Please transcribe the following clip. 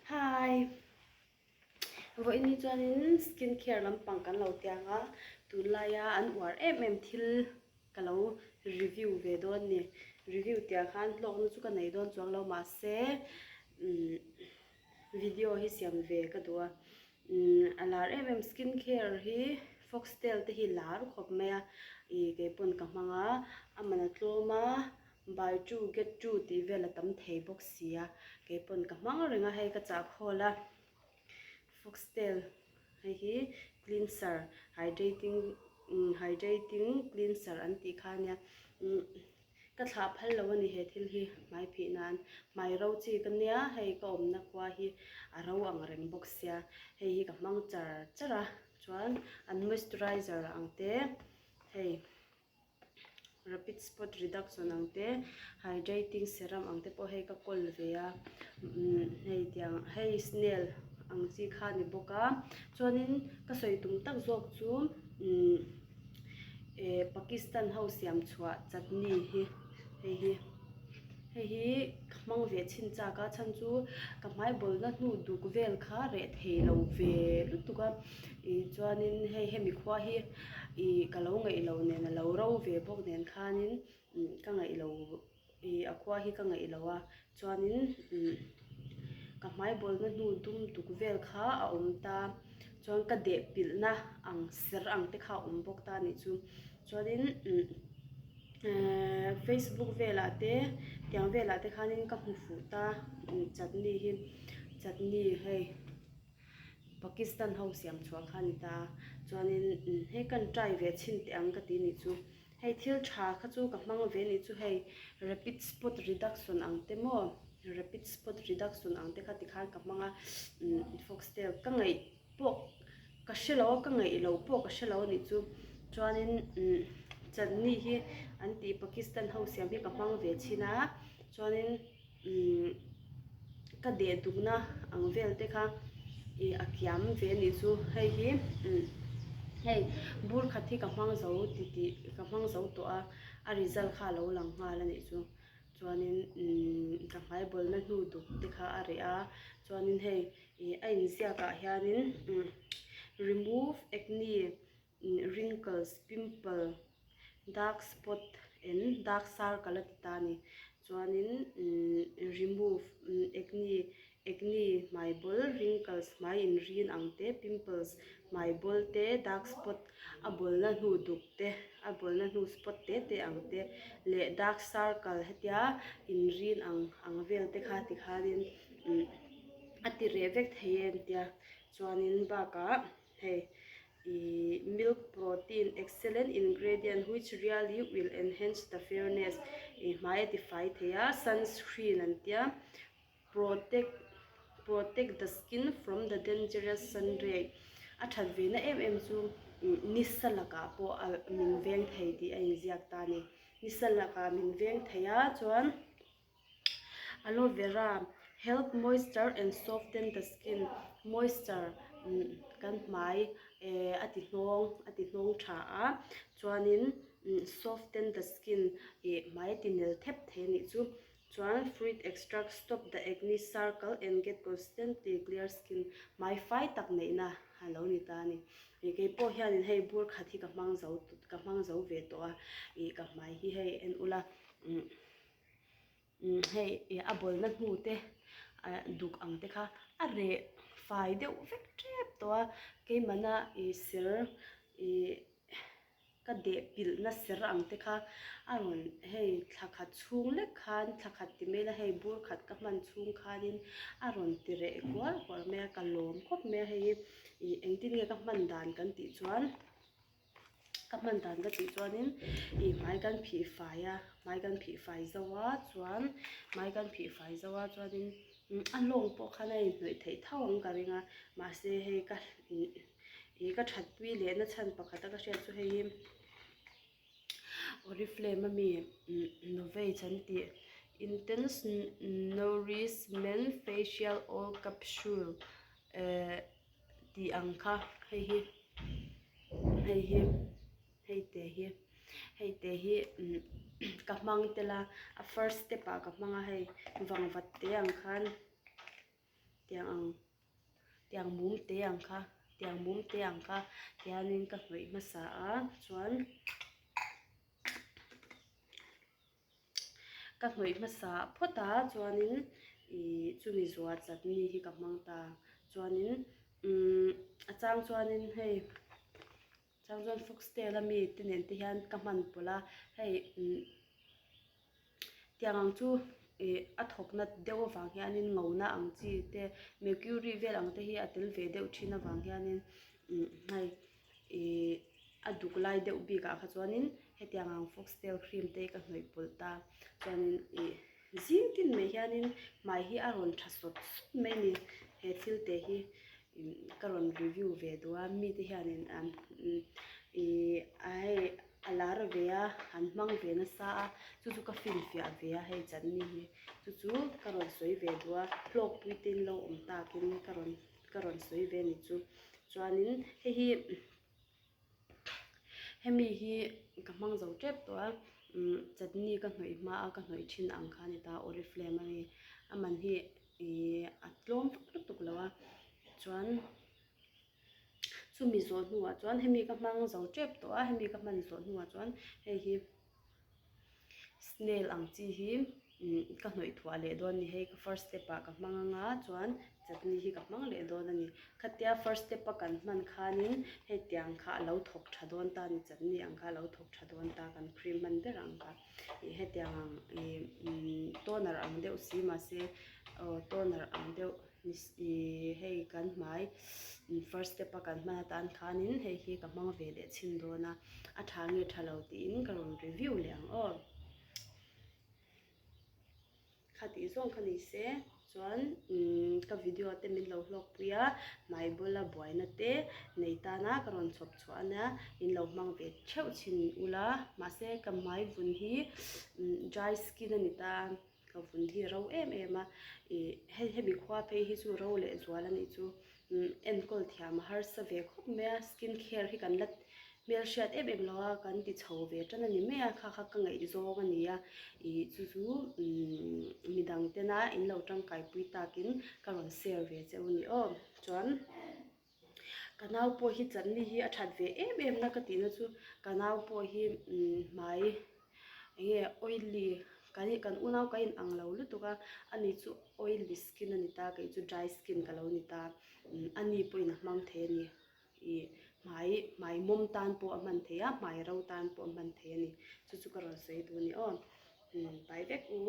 Hi Vawiin hi chuanin skin care lampang kan lo tiang a, tunlaia an uar em em thil ka lo review ve dawn a ni. Review tih ah khan hlawkna chu ka nei dawn chuang lo mahse umm video hi siam ve ka duh a. Umm a lar em em skin care hi foxtail te hi lar khawp mai a, ih keipawn ka hmang a, a man a tlawm a. Buy two get two tih vel a tam thei bawk si a, keipawn ka hmang reng a, hei ka chah khawl a, foxtail hei hi cleanser hydrating hydrating cleanser an tih kha ania umm ka thlah phal lo a ni he thil hi hmai phih nan hmai ro chi ka nia hei ka awmna khua hi a ro ang reng bawk sia hei hi ka hmang char char a chuan an moisturizer ang te hei. Rapid spot reduction ang te hydrating serum ang te pawh hei ka kawl ve a umm hei tiang hei snail ang chi kha a ni bawk a chuanin ka sawi tum tak zawk chu umm eh Pakistan ho siam chhuah chutney hi hei hi hei hi ka hmang ve chhin chak a chhan chu ka hmai bawlna hnu duk vel kha reh thei lo ve lutuk a. Ih chuanin hei hemi khua hi ih ka lo ngaih lo nen a lo ro ve bawk nen khanin umm ka ngaih lo ih a khua hi ka ngaih lo a chuanin umm ka hmai bawlna hnu dum duk vel kha a awm ta chuan ka deh pilhna ang ser ang te kha a awm bawk ta a nih chu chuanin umm ehh facebook velah te tiang velah te khanin ka hmu fuh ta umm chutney hi chutney hei. Pakistan ho siam chhuah kha a ni ta. Chuanin hei kan try ve chhin teh ang ka ti nih chu. Hei thil tha kha chu ka hmang ve nih chu hei rapid spot reduction ang te maw rapid spot reduction ang te kha tikhan ka hmang a foxtail ka ngaih pawh ka hre lo a ka ngaih lo pawh ka hre lo a nih chu. Chuanin chutney hi an tih Pakistan ho siam hi ka hmang ve chhin a chuanin. Umm ka deh dukna ang vel te kha ih a kiam ve a nih chu hei hi umm hei bur khat hi ka hmang zo ti tih ka hmang zo tawh a a result kha a lo lang nghal a nih chu chuanin umm ka hmai bawlna hnu duk te kha a reh a chuanin hei ih a inziak ah hianin umm remove acne wrinkles, pimple, dark spot and dark circle a ti ta a ni. Chuanin remove acne acne hmai bawl wrinkles hmai inrin ang te pimples hmai bawl te dark spot a bawlna hnu duk te a bawlna hnu spot te te ang te leh dark circle hetia inrin ang ang vel te kha tikhanin a ti reh vek thei em tia chuanin bakah hei. Ih milk protein excellent ingredient which really will enhance the fairness ih hmai a ti fai thei a sunscreen an tia protect protect the skin from the dangerous sun ray a that ve na em em chu nisa lakah pawh a min veng thei tih a inziak ta a ni nisa lakah min veng thei a chuan. Aloe vera help moisture and soften the skin moisture kan hmai eh a ti hnawng a ti hnawng tha a chuanin soften the skin ih hmai a ti nel thep thei a nih chu chuan fruit extract stop the acne circle and get constantly clear skin hmai fai tak neihna a lo ni ta a ni ih keipawh hianin hei bur khat hi ka hmang zo ka hmang zo ve tawh a ih ka hmai hi hei en ula umm. Umm hei ih a bawlna hnu te ah duk ang te kha a reh fai deuh vek tep tawh a keimahna ih ser ih ka deh pilhna ser ang te kha a rawn hei thla khat chhung lek khan thla khat ti mai ila hei bur khat ka hman chhung khanin a rawn ti reh kual kual mai a ka lawm khawp mai a hei hi ih engtin nge ka hman dan kan tih chuan. Ka hman dan ka tih chuanin ih hmai kan phih fai a hmai kan phih fai zo a chuan hmai kan phih fai zo a chuanin a lawng pawh khan a inhnawih theih tho ang ka ring a mahse hei ka ih ka thatpui leh na chhan pakhat a ka hriat chu hei hi oriflame ami novage an tih intense nourishment facial oil capsule eh. Tih ang kha hei hi hei hi hei te hi hei te hi ka hmang tel a a first step ah ka hmang a hei vangvat te ang khan Tiang ang tiang mum te ang kha tiang mum te ang kha tianin ka hnawih hmasa a chuan ka hnawih hmasa phawt a chuanin ih chumi zuah chutney hi ka hmang ta chuanin umm a chang chuanin hei chang chuan foxtail ami te nen te hian ka hman pawlh a hei umm tiang ang chu ih a thawk nat deuh avang hianin ngona ang chi te mercury vel ang te hi a tel ve deuh thin avang hianin umm hei ih a duk lai deuh bik ah kha chuanin hetiang ang foxtail cream te hi ka hnawih pawlh ta chuanin ih zing tin mai hianin hmai hi a rawn tha sawt sawt mai a ni he thil te hi ka rawn review ve duh a mite hianin ih a hei a lar ve a an hmang ve nasa a chu chu ka finfiah ve a hei chutney hi chu chu ka rawn sawi ve duh a hlawkpui te in lo awm takin ka rawn ka rawn sawi ve a ni chu chuanin hei hi hemi hi ka hmang zo tep tawh a umm chutney ka hnawih hma a ka hnawih thin ang kha a ni ta oriflame a ni a man hi ihh a tlawm vak lutuk lo a chuan chumi zawh hnuah chuan hemi ka hmang zo tep tawh a hemi ka hman zawh hnuah chuan hei hi snail ang chi hi ka hnawih thuah leh dawn a ni hei ka first step ah ka hmang anga chuan chutney hi ka hmang leh dawn a ni khatia first step a kan hman khanin hetiang kha a lo thawk tha dawn ta a ni chutney ang kha a lo thawk tha dawn ta kan cream hman ber ang kha ih hetiang ang ih toner ang deuh si mahse aw toner ang deuh Ih hei kan hmai first step a kan hman atan khanin hei hi ka hmang ve leh chhin dawn a, a tha nge tha lo tiin ka rawn review leh ang aw. Kha tih zawng kha ni se chuan ka video te min lo hlawk pui a, hmai bula buaina te nei tana ka rawn chhawp chhuah a nia, in lo hmang ve theuh chhin ula mahse ka hmai vun hi dry skin a ni ta. Ka vun hi ro em em a, ih hei hemi khua phei hi chu ro leh zual a nih chu enkawl thiam a harsa ve khawp mai a, skin care hi kan la hmelhriat em em lo a, kan ti chho ve tan a ni mai a, kha kha ka ngaihzawng a ni a, ih chu chu midang tena in lo tangkaipui takin ka rawn share ve che u ni aw, chuan. Ka nau pawh hi chutney hi a that ve em em na ka tihna chu ka nau pawh hi hmai eng nge oily kan kan unau ka in ang lo lutuk a ani chu oily skin a ni ta kei chu dry skin ka lo ni ta ani pawhin a hmang thei a ni ih hmai hmai mawm tan pawh a hman thei a hmai ro tan pawh a hman thei a ni chu chu ka rawn sawi duh a ni aw pai vek u.